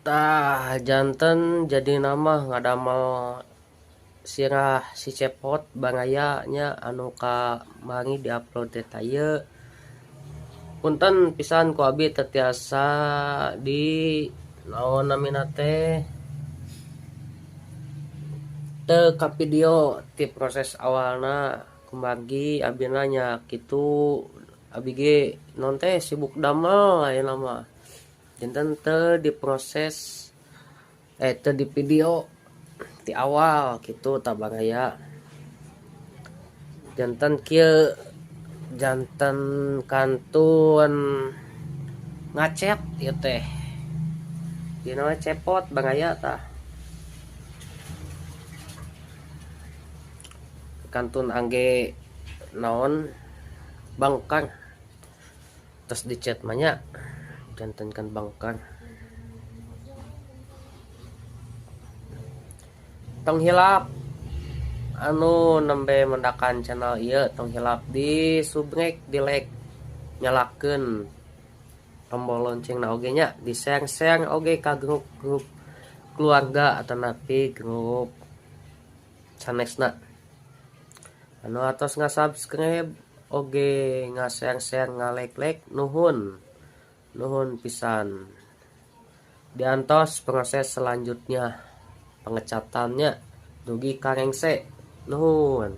Tah janten jadi nama ngadamel sirah si Cepot baraya nya anu kamari diupload teh tah ieu. Punten pisan ku abi teu tiasa di naon namina teh teu ka video ti proses awalna kumargi abina nya kitu abi ge naon teh sibuk damel ayeuna mah. Janten teu diproses teu di video ti awal kitu tah baraya. Janten kieu janten kantun ngacet ieu teh. Dina we Cepot baraya tah. Kantun angge naon bangkar tos dicet mah nya janten kan bangkar. Tong hilap anu nembe mendakan channel ieu tong hilap di subrek di like nyalakeun tombol loncengna oge nya di share-share oge ka grup-grup keluarga atanapi grup sanesna. Anu atos nga-subscribe oge nga-share-share nga-like-like nuhun. Nuhun pisan. Diantos proses selanjutnya pengecatannya dugi ka rengse. Nuhun.